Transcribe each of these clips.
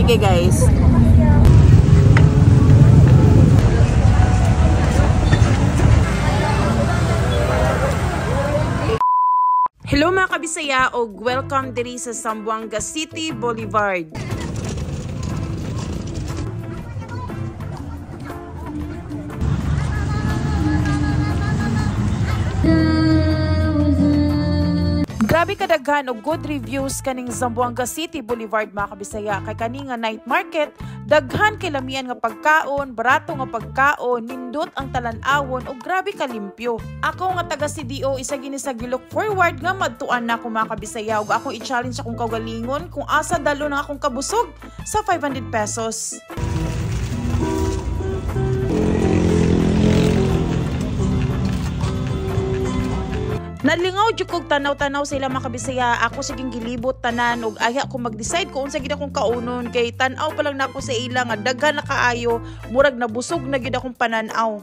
Lami kay, guys. Hello mga kabisaya og welcome diri sa Zamboanga City Boulevard. Grabe kadaghan og good reviews kaning Zamboanga City Boulevard, mga kabisaya, kay kani nga night market daghan kay lamian nga pagkaon, barato nga pagkaon, nindot ang talan-awon ug grabe kalimpyo. Ako nga taga CDO isa gini sa gilook forward nga madtuan nako, mga kabisaya, ug akong i-challenge akong kaugalingon kung asa dalo na akong kabusog sa 500 pesos. Nalingaw jud kog tanaw-tanaw sila, mga kabisaya. Ako siging gilibot tanan ug ayha ko mag-decide kung unsa gid akong kaunon kay tan-aw pa lang nako sa ila nga daghan na kaayo, murag nabusog na gid akong panan-aw.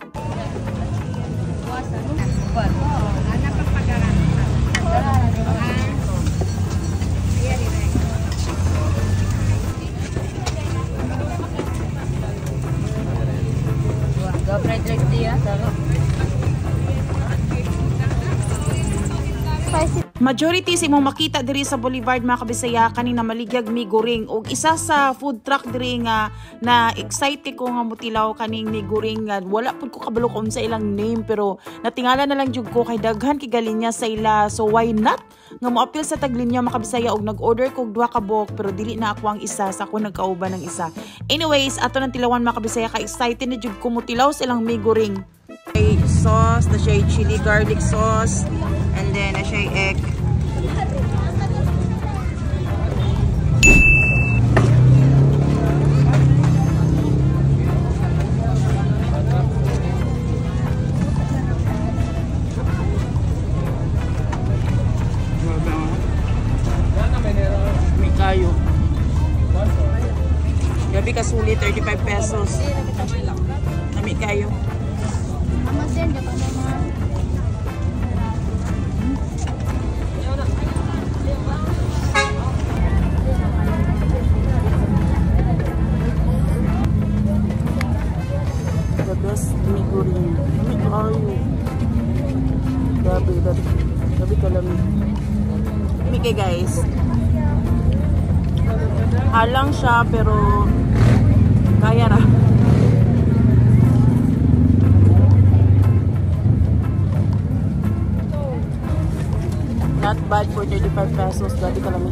Majority sa imong makita diri sa Boulevard, mga kabisaya, kanina maligyag mi goreng og isa sa food truck diri nga na excited ko nga motilaw kaning mi goreng nga wala pud ko kabalo kung sa ilang name, pero natingala na lang jud ko kay daghan kay galinya sa ila, so why not nga moapil sa taglinya, mga kabisaya, og nag-order kog duha ka buok pero dili na ako ang isa sa ako nagkauban ng isa. Anyways, ato nang tilawan, mga kabisaya, kay excited na jud ko motilaw sa ilang mi goreng. May sauce na siya, chili garlic sauce, and then na siya egg. May kayo. Gabi kasuli, 35 pesos. Nami kayo. The best mi goreng. Lami kayo. Grabe, grabe. Grabe kalami. Lami kay, guys. Halang siya pero kaya ra. Not bad for 35 pesos. Grabe kalami.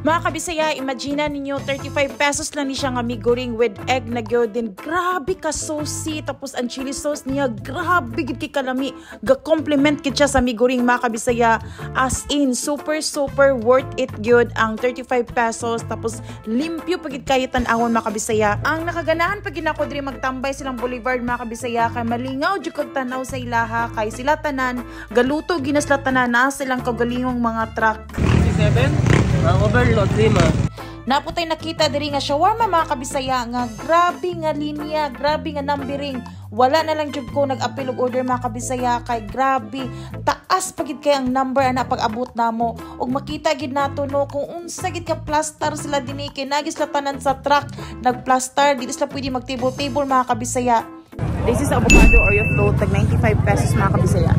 Mga kabisaya, imagine ninyo 35 pesos lang ni siya nga mi goreng with egg na gyud din. Grabe ka saucy, tapos ang chili sauce niya grabe gid kay kalami. Ga-compliment gid siya sa mi goreng, mga kabisaya. As in, super super worth it gyud ang 35 pesos, tapos limpyo pa gid kayo tan-awon, mga kabisaya. Ang nakaganahan pa gid nako diri magtambay silang Boulevard, mga kabisaya, kay malingaw jud kog tan-aw sa ilaha kay sila tanan galuto ginas tanan na silang kagalingong mga truck. 7 overload lima. Naputay nakita diri nga shawarma, mga kabisaya, nga grabe nga linya, grabe nga numbering. Wala na lang jud ko nag-apil og order, mga kabisaya, kay grabe taas pagid kay ang number ana pag-abot namo. Ug makita gid nato no kung unsa gid ka plaster sila dinhi kay nagi sila tanan sa truck nagplaster, dili sila pwede mag table table, mga kabisaya. This is avocado Oreo float, tag 95 pesos, mga kabisaya.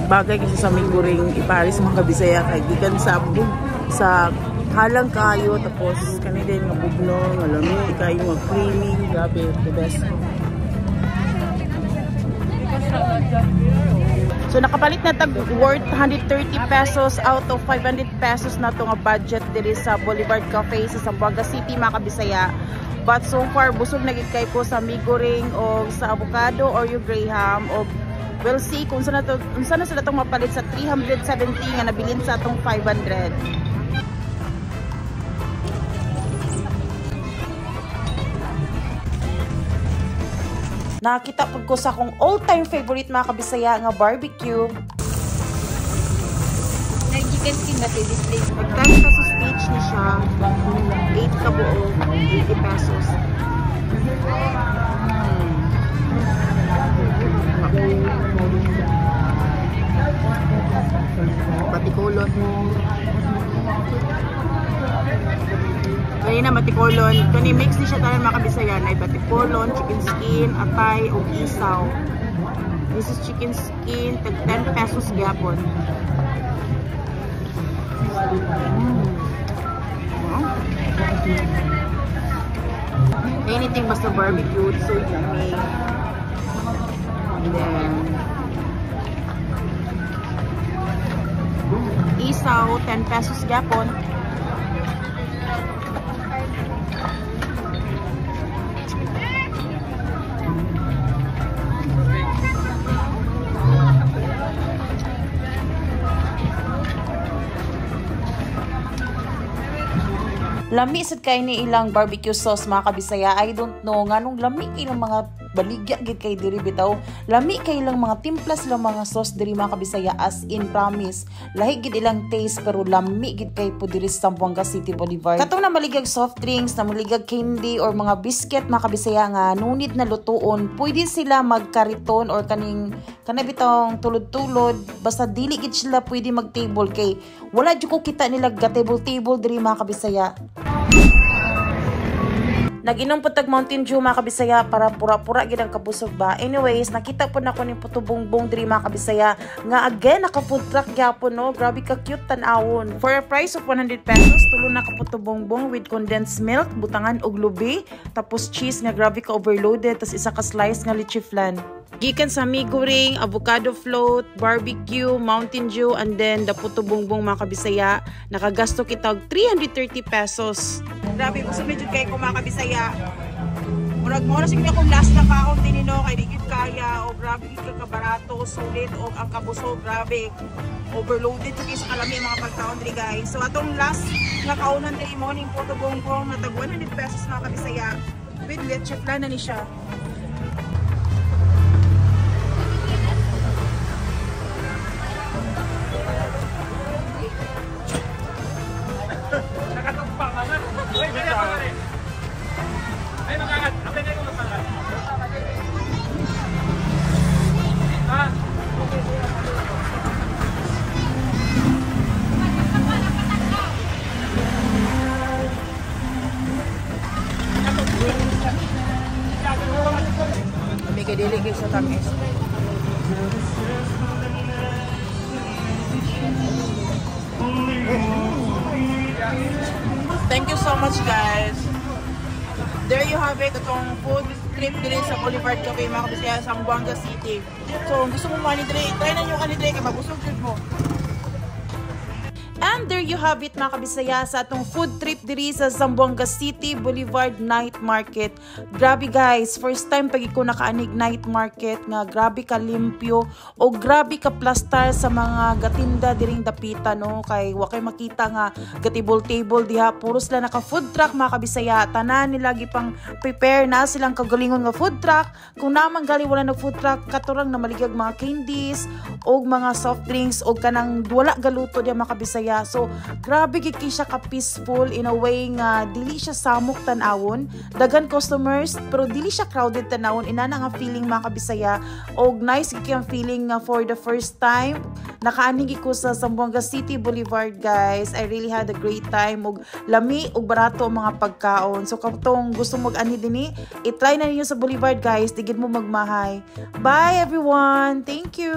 Bagay kasi sa mi goreng iparis, mga kabisaya, kay gikan sa sa halang kayo, tapos kani din nga bugno nga lami kayo nga creamy, grabe the best. So nakapalit na tag worth 130 pesos out of 500 pesos na to nga budget diri sa Boulevard Cafe sa Zamboanga City, mga kabisaya. But so far busog na gid kay ko sa mi goreng o sa avocado Oreo Graham, o we'll see kung saan na sila itong mapalit sa 370 nga nabilin sa atong 500. Nakita pud ko sa akong all-time favorite, mga kabisaya, nga barbecue. Nag-chicken skin ba display? 10 pesos each ni siya. 8 ka buo, 80 pesos. Batikolon. Kanina batikolon. Kani mix ni siya tanan, mga kabisaya. Na batikolon, chicken skin, atay, o isaw. This is chicken skin, tag 10 pesos gyapon. Wow. Anything basta barbecue, so yummy. And then isaw, 10 pesos gyapon. Lami sad kay ni ilang barbecue sauce, mga kabisaya. I don't know nganong lami kay ilang mga baligya gid kay diri bitaw. Lami kay ilang mga timpla silang mga sauce diri, mga kabisaya, as in promise. Lahi gid ilang taste pero lami gid kay po diri sa Zamboanga City Boulevard. Katong na maligag soft drinks, na maligag candy or mga biscuit, mga kabisaya, nga nunid na lutuon, pwede sila magkariton or kaning kana bitong tulod-tulod, basta dili gid sila pwede mag-table kay wala jud ko kita nila ga table-table diri, mga kabisaya. Nag-inom po tag Mountain Dew, mga kabisaya, para pura-pura gid ang kabusog ba. Anyways, nakita po nako ni puto bongbong diri, mga kabisaya, nga again naka food truck gyapon, no. Grabe ka cute tan-awon. For a price of 100 pesos, tulo na ka puto bongbong with condensed milk, butangan og lubi, tapos cheese nga grabe ka overloaded, tas isa ka slice nga leche flan. Gikan sa mi goreng, avocado float, barbecue, Mountain Dew, and then the puto bongbong, mga kabisaya, nakagasto kita og 330 pesos. Grabe, busog na jud kay ko, mga kabisaya. Murag mo na siguro akong last na kaon din no, kay di gid kaya o grabe gid ka kabarato, sulit og ang kabusog, grabe. Overloaded jud sa kalami mga pagkaon diri, guys. So atong last nga kaunan diri mo ning puto bongbong nga tag 100 pesos, mga kabisaya, with leche flan na ni siya. Dili kay sa tamis. Thank you so much, guys. There you have it, itong food trip diri sa Boulevard Cafe, mga kabisaya, sa Zamboanga City. So, kung gusto mo mani diri, try na nyo kani diri kay mabusog jud mo. And there you have it, mga kabisaya, sa atong food trip diri sa Zamboanga City Boulevard Night Market. Grabe guys, first time pag ko nakaanig night market nga grabe ka limpyo o grabe ka plastar sa mga gatinda diring dapita, no, kay wa kay makita nga gatibol table diha, puro sila naka food truck, mga kabisaya. Tanan nila gipang prepare na silang kagalingon nga food truck. Kung naman gali wala nag food truck, katurang na maligag mga candies og mga soft drinks og kanang wala galuto diha, mga kabisaya. So grabe gid kay siya ka peaceful in a way nga dili siya samok tan-awon, daghan customers pero dili siya crowded tan-awon, inana nga feeling, mga kabisaya. Og nice gid kay ang feeling nga for the first time nakaanig ko sa Zamboanga City Boulevard, guys. I really had a great time og lami og barato ang mga pagkaon. So katong gusto mag-ani dinhi, i-try na ninyo sa Boulevard, guys, di gid mo magmahay. Bye everyone, thank you.